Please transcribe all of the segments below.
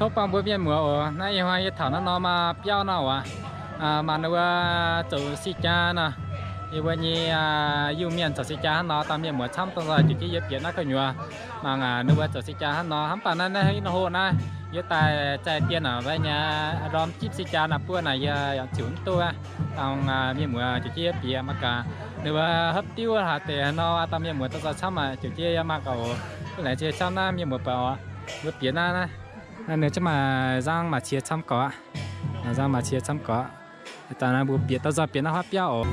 Tov bangc mbuo mienh muoz oc. Naaiv ih hnoi yie taux naaiv norm biauv nor oc, mangc ninh mbuo zoux si jaa nor. Yie mbuo nyei Iu-Mienh zoux si jaa hnangv nor, dauh mienh muoz camv dongh nzoih juqc jienv yie bieqc naaiv gu'nyuoz. Mangc ninh mbuo zoux si jaa hnangv nor, mv baac naaiv naaiv ih hnoi naaiv yie daaih zaih dien naaic, mbaeqv nyei ndorm jipv si jaa naaic buov naaic, yie yaac ziouc mv duqv. Dangh mienh muoz juqc jienv yie bieqc mangc gaax, ninh mbuo hopv diuv haaix deix nor, dauh mienh muoz dongh nzoih camv aqv, juqc jienv yie mangc gaax oc. Duqv laengz zingh camv naaiv mienh muoz buatc oc. Mbuo bieqc naaiv naaiv, ninh cingx maaih nzangv maaih cie camv gorx aqv. Nzangv maaih cie camv gorx aqv. Daaih naaiv mbuo bieqc daaih nzoih bieqc naaiv hopv biauv oc.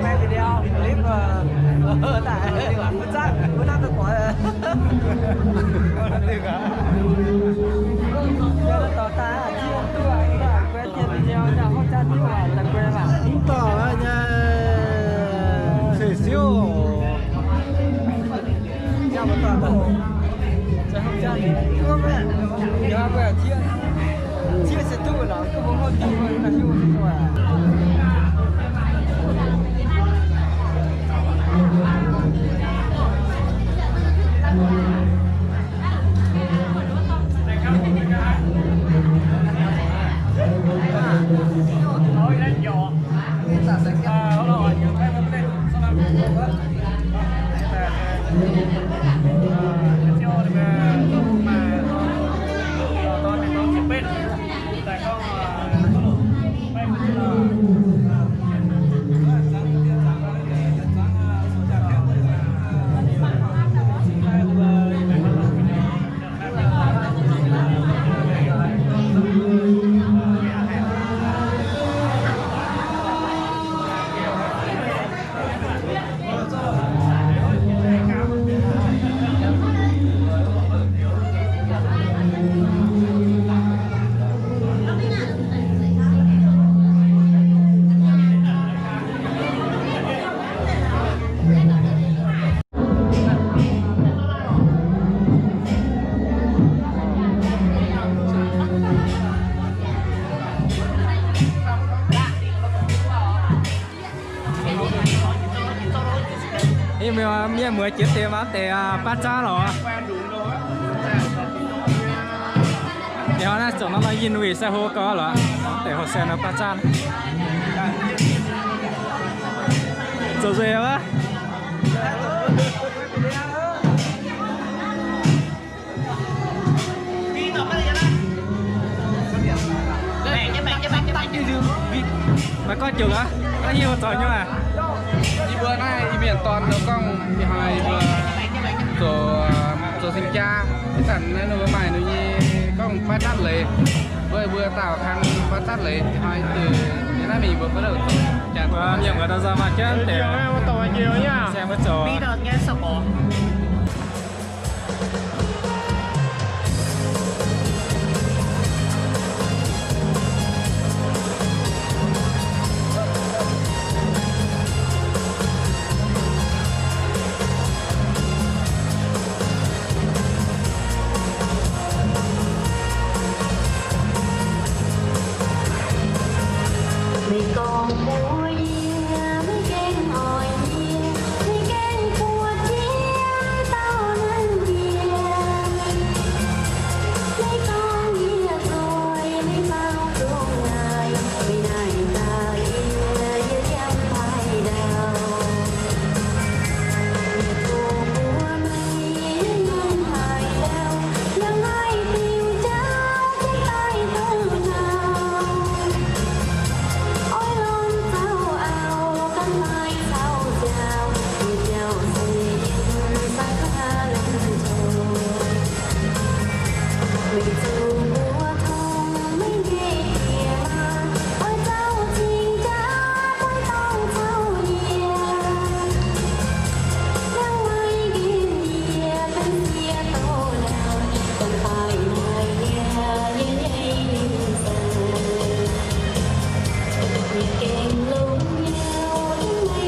Quay video, clip, ờ, ờ, tại, ờ, chắc, bữa nay tôi có, ờ, tỏ ta, chia tua, quay thêm video cho hỗ trợ tiếp, ờ, là quay lại. Chứng tỏ là nhà sửa siêu. Mienh muoz jiex deix mv deix baav zaanv lorqc. Ih hnoi naaiv zoux norm norm yinh wuic sai hlo gau lorqc. Deix houh sai nor baav zaanv. Zoux nzueic wuov. Maiv gorngv jomc aqv, gorngv hiuv zoux nyei aqv. Yie mbuo naaiv Iu-Mienh dorn zoux gorngv ih hnoi yie mbuo zoux, zoux sing jaa. Ih zanc naaiv ninh mbuo maaih ninh nyei gorngv baav zatv leiz, mbuo, mbuo daauh kang baav zatv leiz. Ih hnoi yie naaiv mingh mbuo baav zoux jaa. Mienh muoz daaih nzauh maaih jienv deix, saeng mbuo zoux. Ninh gorngv mbuox yie, meih gengh oix yie, meih gengh buatc yie dauh naaiv yie. Meih gorngv yie zoih, meih baaux nzung naaic, meih naaic daaih yie, yie yiem haaix ndau. Yie tov mbuox meih, yie yiem haaix ndau, yiem haaix diuh jauv, yiem haaix diuh nzauh. Oix longc zaux auv, gan maaih zaux nziaaux, yie biaux se yiem saeng-kuv lomh nzoih. Meih zuqc mbuox tong meih nyei diex maa, oix zaux cing-jaa, oix dorng zaux yie. Hnangv meih nqemh yie, benx sieqv doz laauh, ganh daaih naaic yie, yie nyei lingh saeng. Yie gengh longx nyei, yie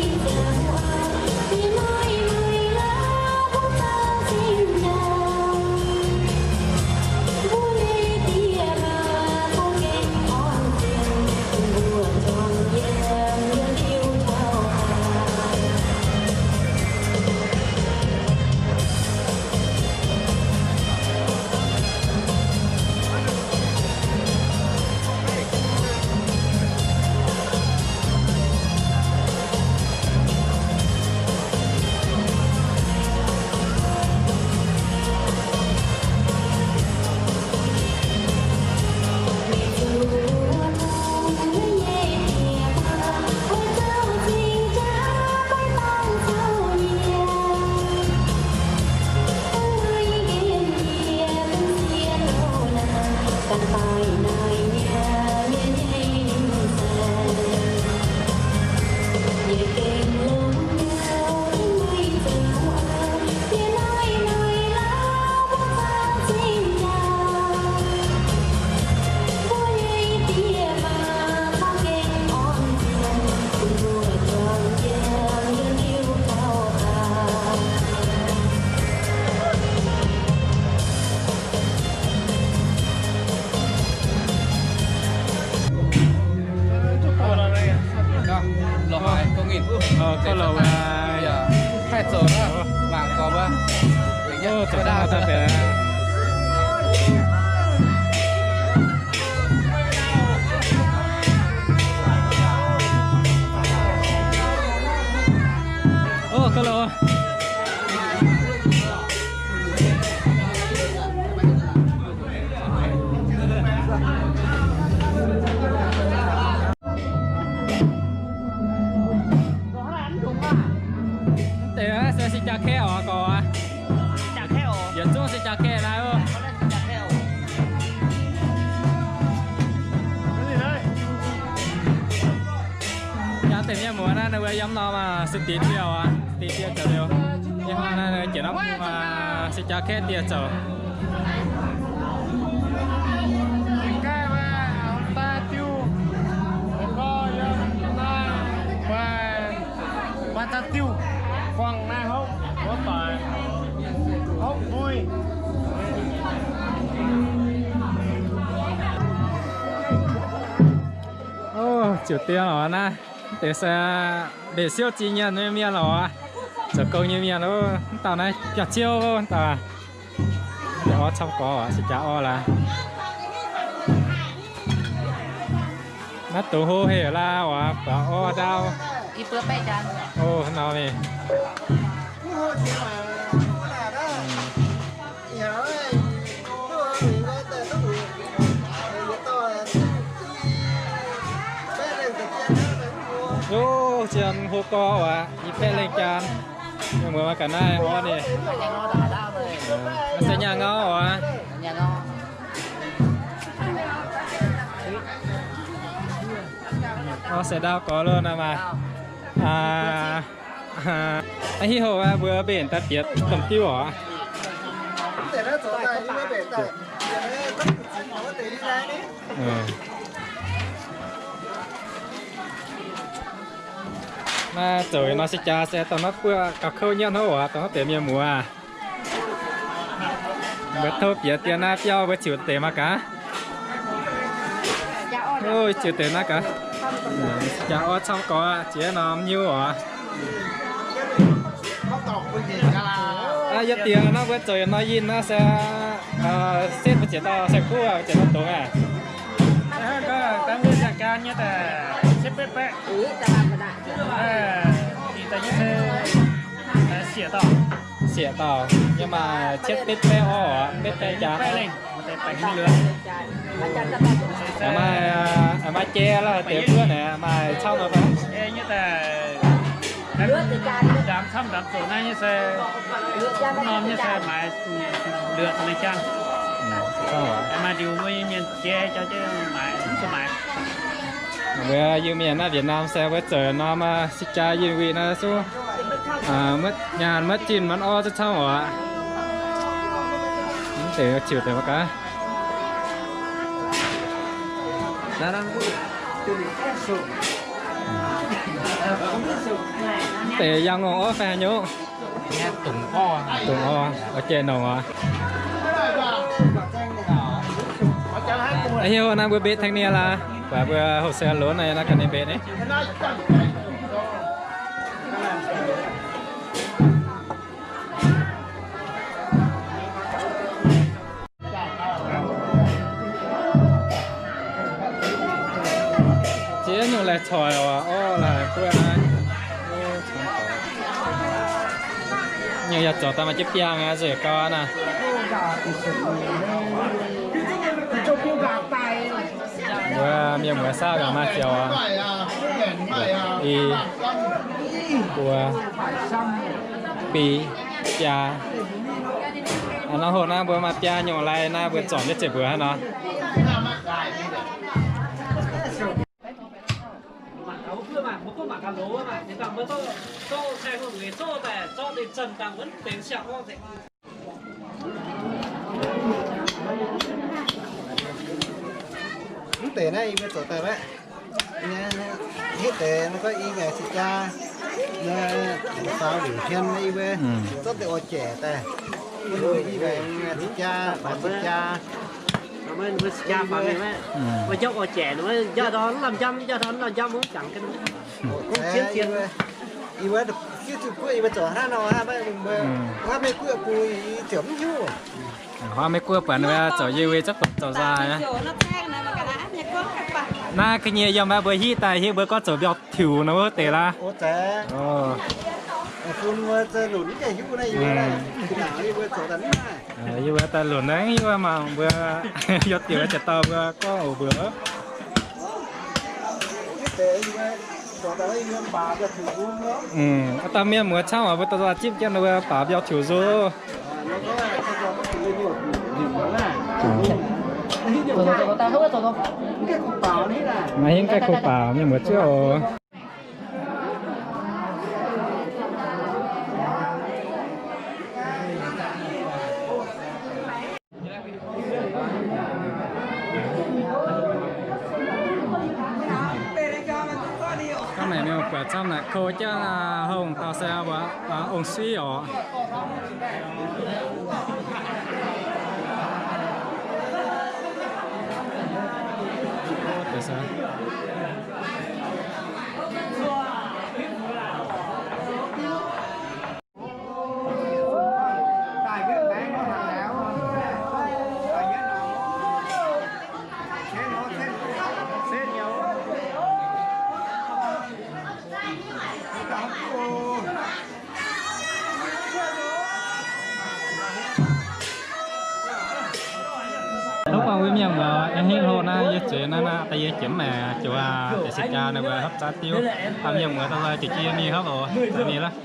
maiv zaux aqv, yie maiv maaih lauh buo zaux cing-jaa. Mbuo nyei diex maa, mbuo gengh orn ziex, mbuo juangc yiem, yiem diuh taux daaih. Lorqc haic, dongh ninh. Aa, deix zoux aqv, mangc gormx wuov. Aa, zoux daaih deix. Ov, gauv loh. Deix se se jaa kaeqv oc, gorx aac. Yietc zungv se jaa kaeqv naaiv oc. Jaa deix mienh muoz naaiv, ninh mbuo yiem norm se deix dieh oc, se deix dieh zoux liuz. Yiem naaiv jiex norm se jaa kaeqv dieh zoux. Ov, ziouc dien oc naaiv. Deix se mbenc siouv ziex nyienh nyei mienh oc. Zoux gong nyei mienh ov, mv dauh naaiv biauv-ziouv ov, mv dauh. Mv deix orv camv gorx oc, se jaax orv laaix. Naaiv dongh hlo heh laaix oc, buatc orv ndaauv. Ov, nor mingh. Ov, zien hlo gorx oc, i baeqv lengh jaan. Mienh muoz mangc gaax naaiv orv ninh. Naaiv se nyaah ngauv oc. Orv se ndaauv gorx loh naaiv maah. Aa, aa, hiuv houc mbuo mbenc daaih bieqc domh diuv oc. Naaiv zoux nor se jaax se dongh naaiv buoqv gauh kouv nyatv hnangv oc, dongh naaiv deix mienh muoz. Mbuo tov bieqc dien naaiv biauv mbuo ziouc deix mangc gaax. Ov, ziouc deix naaiv gaax. Jangx orv camv gorx, jiex norm nyuv oc. Yie dingc naaiv mbuo zoux yietc norm yinh naaiv se setv mbuo ziouc dorh sai-kuv ziouc dorh dongz aqv. Siec dauh, yie maaih cietv betv baeqv orv oc, betv baeqv jaax. Maaih jai lorqc, deix mbuo naaic maaih camv lorqc fai? Ndamc camv ndamc zoqc naaiv nyei se, norm nyei se maaiz leuc nyei jaa. Maaih ndiuc mbuo Iu-Mienh jiex jauv jienv maaiz, mv zuqc maaiz. Mbuo Iu-Mienh naaiv Việt Nam se mbuo zoux norm si jaa yinh wih naaiv suv, nyaanh maiv zinh maiv orv zungv camv oc. Mv deix ziouc deix maiv gaax. Mv deix yangh longc orv fai haaix nyungc? Dongc orv, oix jaiv nongc oc. Hiuv naaiv mbuo mbetv tengx nie laaix, buatc mbuo houh se lonx naaiv ganh ninh mbetv ni. Ziex nyungc laih coic oc, orv laih buov naaiv. Nyungc yaac zoux daaih maaih jienv biangh aqv, zuqc gau aqv naaiv. Mbuo mienh muoz saauv gaax maaih ziouc oc. I, buo, biei, biaa. Aa, nor hoc naaiv mbuo maaih biaa nyungc laih naaiv mbuo zornc jienv ziepc mbuoqc hnangv nor. Mv deix naaiv yie mbuo zoux daaih maiv? Hitv deix nor gorngv i ngaengc cing jaa, faaux liuc hmien naaiv yie mbuo zorqv deix orv jaeqc daaih. Mbuo i ngaengc cing jaa, faaux cing jaa. Mbuo cing jaa faaux mienh maiv? Mbuo jauv orv jaeqc, mbuo jauv ndau lamh njamv, jauv ndau lamh njamv mv jangx. Yie mbuo, yie mbuo, yie mbuo zoux hnangv nor hnangv maiv, mbuo huaav Meiv Guoqv bun yie ziouc mv hiuv. Huaav Meiv Guoqv buatc ninh mbuo zoux yie wei zaqv buatc zoux nzaaih. Naaiv ga'nyiec yiem mbuo hitv daaih hitv mbuo gorngv zoux mbiauh tiux nor wuov deix laaix. Yie mbuo daaih lunc naaiv, yie mbuo daaih lunc naaiv, yie mbuo mangc mbuo yiem diuc ziouc dorh mbuo gorngv oc mbuo. Dauh mienh muoz camv oc, mbuo dorh zipv jienv ninh mbuo baaux mbiauh tiux nzunc. Maiv hingv gaih kouv baaux mienh muoz zuov oc. Gorngv naaic mienh buatc camv naaic kou jienv hungh dauh se mbuo ong-suiv oc. Hnangv gorngv mbuo mienh muoz aengx hingh hlo naaiv yie zueiz naaiv naaiv daaih yie jiex mv maengc ziouc aac deix se jaa ninh mbuo hopv zaav diuv. Mienh muoz dorh nzoih jiez jiez mingh hopv oc, mingh lorqc.